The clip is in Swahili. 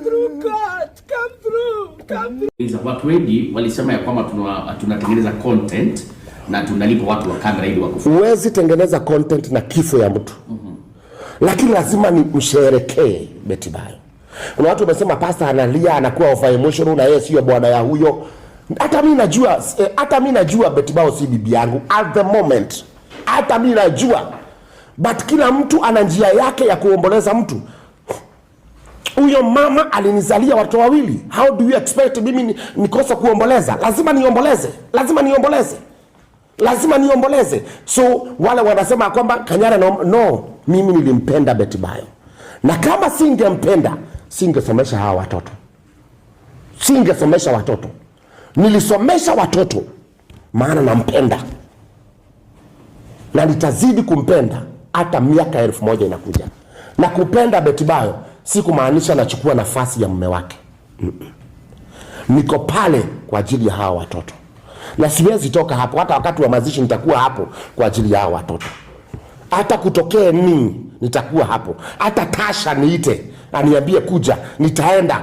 Through, God. Come through. Come through. Watu wengi walisema ya kwamba tunatengeneza content na tunalipa watu wa kamera ili wakufu. Huwezi tengeneza content na kifo ya mtu, lakini lazima ni msherekee Betty Bayo. Kuna watu wamesema pastor analia, anakuwa over emotional na yeye sio bwana ya huyo. Hata mimi najua, hata mimi najua Betty Bayo si bibi yangu at the moment, hata mimi najua, but kila mtu ana njia yake ya kuomboleza mtu. Huyo mama alinizalia watoto wawili. How do you expect mimi nikose kuomboleza? Lazima niomboleze, lazima niomboleze, lazima niomboleze. So wale wanasema kwamba Kanyari no, no, mimi nilimpenda Betty Bayo, na kama singempenda singesomesha hawa watoto, singesomesha watoto. Nilisomesha watoto maana nampenda na nitazidi kumpenda hata miaka 1000 inakuja. Na kupenda Betty Bayo si kumaanisha nachukua nafasi ya mume wake. Niko pale kwa ajili ya hawa watoto na siwezi toka hapo. Hata wakati wa mazishi nitakuwa hapo kwa ajili ya hawa watoto. Hata kutokee nini nitakuwa hapo. Hata Tasha niite aniambie kuja, nitaenda.